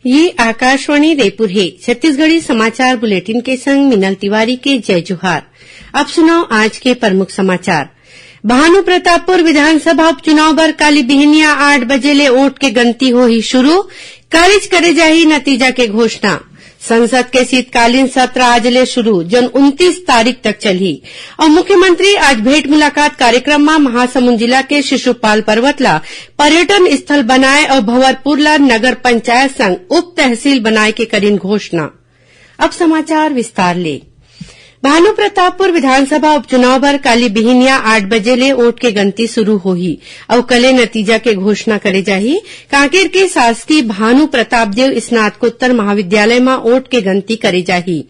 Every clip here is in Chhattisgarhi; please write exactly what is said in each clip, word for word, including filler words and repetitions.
ये आकाशवाणी रायपुर हे। छत्तीसगढ़ी समाचार बुलेटिन के संग मिनल तिवारी के जय जोहार। अब सुनव आज के प्रमुख समाचार। भानु प्रतापपुर विधानसभा उपचुनाव बर काली बिहनिया आठ बजे ले वोट के गनती होही शुरू। कालीच करे जाही नतीजा के घोषणा। संसद के शीतकालीन सत्र आज ले शुरू, जौन उनतीस तारीख तक चलही। अउ मुख्यमंत्री आज भेंट मुलाकात कार्यक्रम म महासमुंद जिला के शिशुपाल पर्वत ला पर्यटन स्थल बनाए अउ भंवरपुर ला नगर पंचायत संग उप तहसील बनाए के करिन घोषणा। अब समाचार विस्तार ले। भानु प्रतापपुर विधानसभा उपचुनाव बर काली बिहिनिया आठ बजे ले वोट के गनती शुरू होही अउ कले नतीजा के घोषणा करे जाही। कांकेर के शासकीय भानु प्रताप देव स्नातकोत्तर महाविद्यालय म वोट के गनती करे जाही।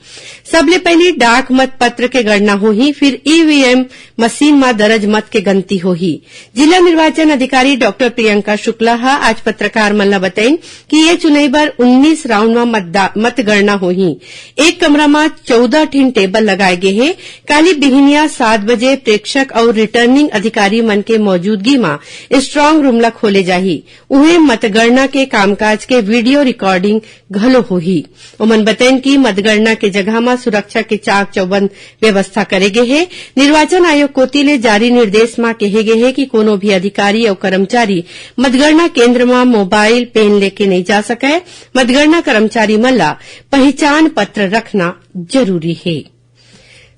सबले पहिली डाक मत पत्र के गणना होही, फिर ईवीएम मशीन म दरज मत के गनती होही। जिला निर्वाचन अधिकारी डॉक्टर प्रियंका शुक्ला ह आज पत्रकार मन ल बतइन कि ये चुनई बर उन्नीस राउंड म मतदा-, मतगणना होही। एक कमरा म चौदह ठिन टेबल लगाए गे हे। काली बिहिनिया सात बजे प्रेक्षक अउ रिटर्निंग अधिकारी मन के मौजूदगी म स्ट्रांग रूम ल खोले जाही। उहें, मतगणना के कामकाज के वीडियो रिकॉर्डिंग घलो होही। ओमन बतइन कि मतगणना के जगह म सुरक्षा के चाक चौबंद व्यवस्था करे गे हे। निर्वाचन आयोग कोति ले जारी निर्देश म केहे गे हे कि कोनो भी अधिकारी अउ कर्मचारी मतगणना केंद्र म मोबाइल पेन लेके नइ जा सकय। मतगणना कर्मचारी मन ला पहिचान पत्र रखना जरूरी हे।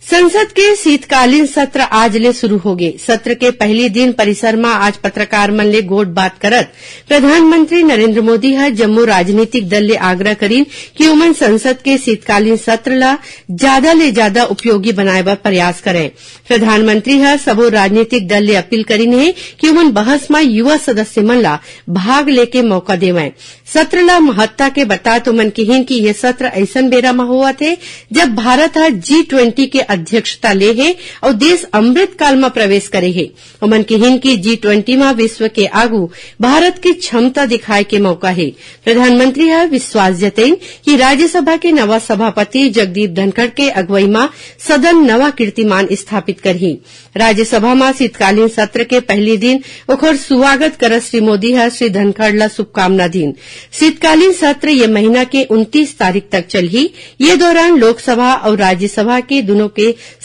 संसद के शीतकालीन सत्र आज ले शुरू होगे। सत्र के पहली दिन परिसर म आज पत्रकार मन ले गोठ बात करत प्रधानमंत्री नरेंद्र मोदी ह जम्मो राजनीतिक दल ले आग्रह करिन कि ओमन संसद के शीतकालीन सत्र ल जादा ले जादा उपयोगी बनाए बर प्रयास करय। प्रधानमंत्री ह सबो राजनीतिक दल ले अपील करिन हे कि ओमन बहस म युवा सदस्य मन ल भाग लेके मौका देवंय। सत्र ल महत्ता के बतात ओमन किहिन कि ये सत्र अइसन बेरा म होवत हे, जब भारत ह जी ट्वेंटी के अध्यक्षता ले हे अउ देश अमृतकाल म प्रवेश करे हे। ओमन किहिन कि जी ट्वेंटी म विश्व के आगू भारत के क्षमता दिखाए के मौका हे। प्रधानमंत्री ह विश्वास जतइन कि राज्यसभा के नवा सभापति जगदीप धनखड़ के अगुवई म सदन नवा कीर्तिमान स्थापित करही। राज्यसभा म शीतकालीन सत्र के पहली दिन ओखर सुवागत करत श्री मोदी ह श्री धनखड़ ल शुभकामना दीन। शीतकालीन सत्र ये महीना के उनतीस तारीख तक चलही। ये दौरान लोकसभा अउ राज्यसभा के दुनों के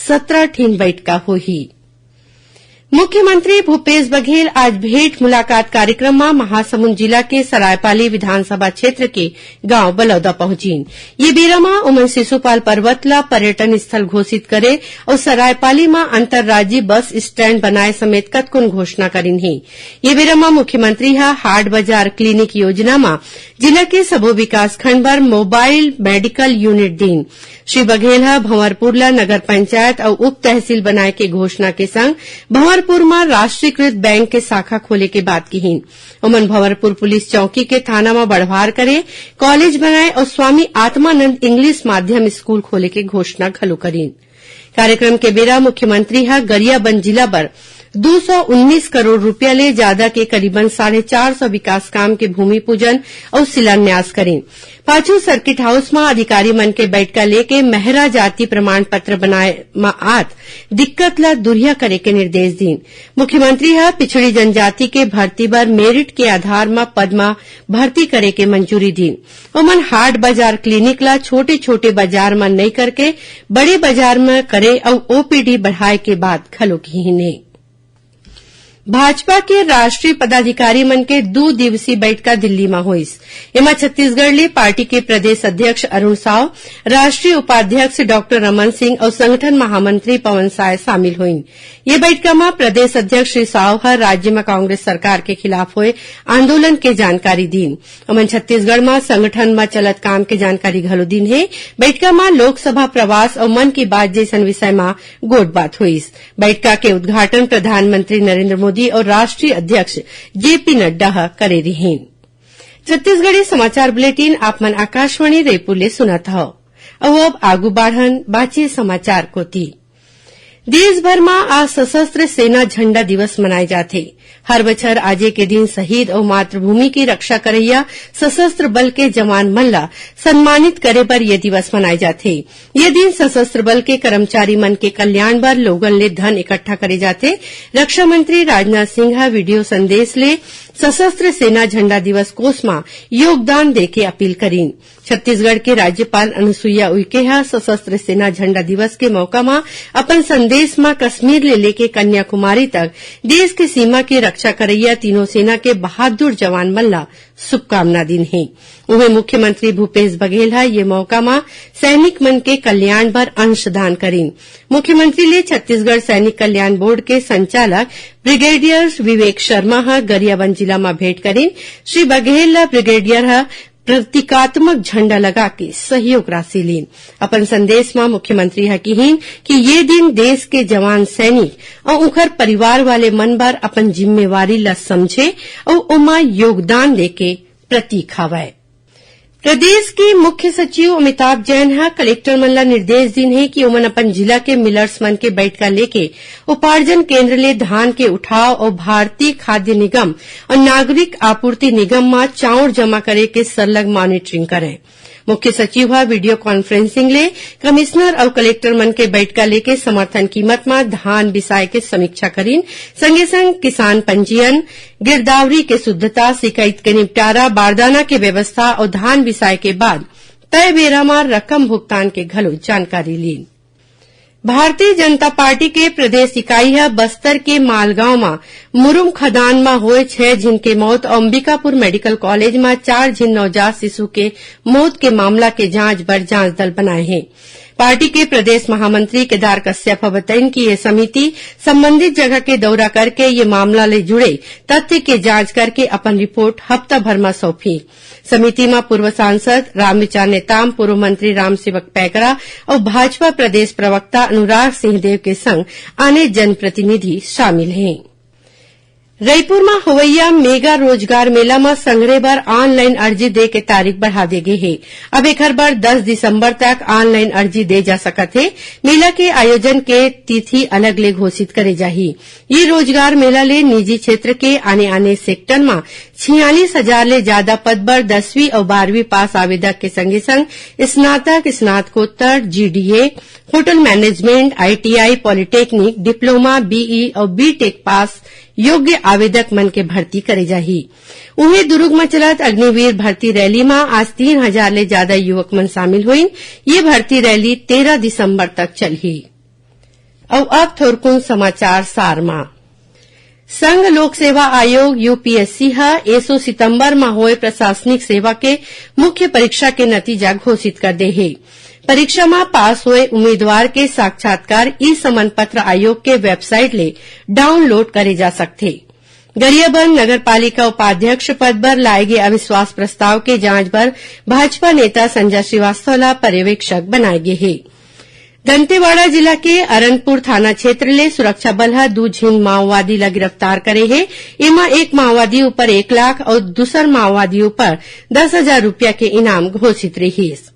सत्रह ठिन बइठका होही। मुख्यमंत्री भूपेश बघेल आज भेंट मुलाकात कार्यक्रम म महासमुंद जिला के सरायपाली विधानसभा क्षेत्र के गांव बलौदा पहुंचिन। ये बेरा म ओमन सिसोपाल पर्वत ल पर्यटन स्थल घोषित करे अउ सरायपाली म अंतर्राज्यीय बस स्टैंड बनाए समेत कतकोन घोषणा करिन हे। ये बेरा म मुख्यमंत्री ह हाट बाजार क्लिनिक योजना म जिला के सबो विकासखंड बर मोबाइल मेडिकल यूनिट दीन। श्री बघेल ह भंवरपुर ल नगर पंचायत अउ उप तहसील बनाए के घोषणा के संग भंवरपुर म राष्ट्रीयकृत बैंक के शाखा खोले के बात किहीन। ओमन भंवरपुर पुलिस चौकी के थाना म बढ़वार करे, कॉलेज बनाए अउ स्वामी आत्मानंद इंग्लिश माध्यम स्कूल खोले के घोषणा घलो करीन। कार्यक्रम के बेरा मुख्यमंत्री ह गरियाबंद जिला बर दू सौ उन्नीस करोड़ रुपया ले जादा के करीबन साढ़े चार सौ विकास काम के भूमि पूजन अउ शिलान्यास करीन। पाछू सर्किट हाउस म अधिकारी मन के बैठका लेके मेहरा जाति प्रमाण पत्र बनाए म आत दिक्कत ल दुरिहा करे के निर्देश दीन। मुख्यमंत्री ह पिछड़ी जनजाति के भर्ती बर मेरिट के आधार म पद म भर्ती करे के मंजूरी दीन। ओमन हाट बाजार क्लिनिक ल छोटे-छोटे बाजार म नइ करके बड़े बाजार म करे अउ ओपीडी बढ़ाए के बात घलो किहीन हे। भाजपा के राष्ट्रीय पदाधिकारी मन के दू दिवसीय बैठका दिल्ली म होइस। एमा छत्तीसगढ़ ले पार्टी के प्रदेश अध्यक्ष अरुण साव, राष्ट्रीय उपाध्यक्ष डॉक्टर रमन सिंह अउ संगठन महामंत्री पवन साय शामिल होइन। ये बैठका म प्रदेश अध्यक्ष श्री साव ह राज्य म कांग्रेस सरकार के खिलाफ होए आंदोलन के जानकारी दीन। ओमन छत्तीसगढ़ म संगठन म चलत काम के जानकारी घलो दीन हे। बैठका म लोकसभा प्रवास अउ मन की बात जइसन विषय म गोठबात होइस। बैठका के उद्घाटन प्रधानमंत्री नरेंद्र मोदी अउ राष्ट्रीय अध्यक्ष जेपी नड्डा ह करे रिहीन। छत्तीसगढ़ी समाचार बुलेटिन आप मन आकाशवाणी रायपुर ले सुनत हव। अउ अब आगू बाढ़न बाचे समाचार कोति। देश भर म आज सशस्त्र सेना झंडा दिवस मनाए जाथे। हर बछर आजे के दिन शहीद अउ मातृभूमि के रक्षा करइया सशस्त्र बल के जवान मन ल सम्मानित करे बर ये दिवस मनाए जाथे। ये दिन सशस्त्र बल के कर्मचारी मन के कल्याण बर लोगन ले धन इकट्ठा करे जाथे। रक्षा मंत्री राजनाथ सिंह ह वीडियो संदेश ले सशस्त्र सेना झंडा दिवस कोष म योगदान देके अपील करीन। छत्तीसगढ़ के राज्यपाल अनुसुईया उइके ह सशस्त्र सेना झंडा दिवस के मौका म अपन संदेश म कश्मीर ले लेके कन्याकुमारी तक देश के सीमा के रक्षा करइया तीनों सेना के बहादुर जवान मन ल शुभकामना दीन हे। उहें, मुख्यमंत्री भूपेश बघेल ह ये मौका म सैनिक मन के कल्याण बर अंशदान करीन। मुख्यमंत्री ले छत्तीसगढ़ सैनिक कल्याण बोर्ड के संचालक ब्रिगेडियर विवेक शर्मा ह गरियाबंद जिला म भेंट करीन। श्री बघेल ल ब्रिगेडियर ह प्रतीकात्मक झंडा लगा के सहयोग राशि लीन। अपन संदेश म मुख्यमंत्री ह किहीन कि ये दिन देश के जवान सैनिक अउ उंखर परिवार वाले मन बर अपन जिम्मेवारी ल समझे अउ ओमा योगदान देके प्रतीक हवय। प्रदेश के मुख्य सचिव अमिताभ जैन ह कलेक्टर मन ल निर्देश दीन हे कि ओमन अपन जिला के मिलर्स मन के बैठका लेके उपार्जन केंद्र ले धान के उठाव अउ भारतीय खाद्य निगम अउ नागरिक आपूर्ति निगम म चाउर जमा करे के सरलग मॉनिटरिंग करय। मुख्य सचिव ह वीडियो कॉन्फ्रेंसिंग ले कमिश्नर अउ कलेक्टर मन के बैठका लेके समर्थन कीमत म धान बिसाए के समीक्षा करीन, संगे संग किसान पंजीयन, गिरदावरी के शुद्धता, शिकायत के निपटारा, बारदाना के व्यवस्था अउ धान बिसाए के बाद तय बेरा म रकम भुगतान के घलो जानकारी लीन। भारतीय जनता पार्टी के प्रदेश इकाई ह बस्तर के मालगांव म मुरुम खदान म होए छह झिन के मौत अउ अंबिकापुर मेडिकल कॉलेज म चार झिन नवजात शिशु के मौत के मामला के जांच बर जांच दल बनाए हे। पार्टी के प्रदेश महामंत्री केदार कश्यप ह बतइन कि ये समिति संबंधित जगह के दौरा करके ये मामला ले जुड़े तथ्य के जांच करके अपन रिपोर्ट हफ्ता भर म सौंपही। समिति म पूर्व सांसद रामविचार नेताम, पूर्व मंत्री रामसेवक पैकरा अउ भाजपा प्रदेश प्रवक्ता अनुराग सिंहदेव के संग आने जनप्रतिनिधि शामिल हें। रईपुर म होवइया मेगा रोजगार मेला म संघरे बर ऑनलाइन अर्जी दे के तारीख बढ़ा दे गे हे। अब एखर बर दस दिसंबर तक ऑनलाइन अर्जी दे जा सकत हे। मेला के आयोजन के तिथि अलग ले घोषित करे जाही। ये रोजगार मेला ले निजी क्षेत्र के आने-आने सेक्टर म छियालीस हजार ले जादा पद बर दसवीं अउ बारहवीं पास आवेदक के संगे-संग स्नातक, स्नातकोत्तर, GDA, hotel management, ITI, polytechnic, diploma, BE अउ बीटेक पास योग्य आवेदक मन के भर्ती करे जाही। उहें, दुरूग म चलत अग्निवीर भर्ती रैली म आज तीन हजार ले जादा युवक मन शामिल होइन। ये भर्ती रैली तेरह दिसंबर तक चलही। अउ अब थोरकुन समाचार सार म। संघ लोक सेवा आयोग, यूपीएससी, ह एसो सितंबर म होए प्रशासनिक सेवा के मुख्य परीक्षा के नतीजा घोषित कर दे हे। परीक्षा म पास होए उम्मीदवार के साक्षात्कार ई समन पत्र आयोग के वेबसाइट ले डाउनलोड करे जा सकथे। गरियाबंद नगर पालिका उपाध्यक्ष पद बर लाए गे अविश्वास प्रस्ताव के जांच बर भाजपा नेता संजय श्रीवास्तव ला पर्यवेक्षक बनाए गे हे। दंतेवाड़ा जिला के अरनपुर थाना क्षेत्र ले सुरक्षा बल ह दू झिन माओवादी ला गिरफ्तार करे हे। एमा एक माओवादी ऊपर एक लाख अउ दूसर माओवादी ऊपर दस हजार रुपया के इनाम घोषित रिहिस।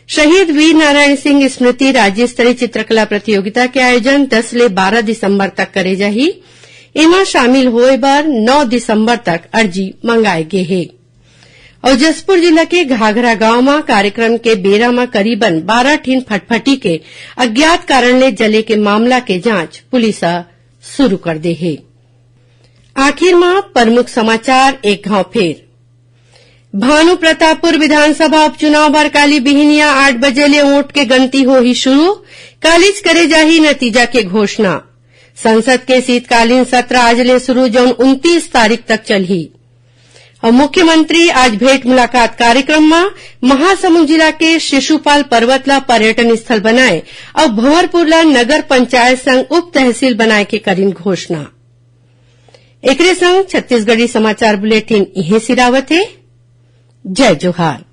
शहीद वीर नारायण सिंह स्मृति राज्य स्तरीय चित्रकला प्रतियोगिता के आयोजन दस ले बारह दिसंबर तक करे जाही। एमा शामिल होए बर नौ दिसंबर तक अर्जी मंगाए गे हे। अउ जशपुर जिला के घाघरा गांव म कार्यक्रम के बेरा म करीबन बारह ठिन फटफटी के अज्ञात कारण ले जले के मामला के जांच पुलिस ह शुरू कर दे हे। आखिर म प्रमुख समाचार एक घांव फेर। भानु प्रतापपुर विधानसभा उपचुनाव बर काली बिहिनिया आठ बजे ले वोट के गनती होही शुरू, कालीच करे जाही नतीजा के घोषणा। संसद के शीतकालीन सत्र आज ले शुरू, जौन उनतीस तारीख तक चलही। अउ मुख्यमंत्री आज भेंट मुलाकात कार्यक्रम म महासमुंद जिला के शिशुपाल पर्वत ला पर्यटन स्थल बनाए अउ भंवरपुर ला नगर पंचायत संग उप तहसील बनाए के करिन घोषणा। एकरे संग छत्तीसगढ़ी समाचार बुलेटिन इहें सिरावत हे। जय जोहार।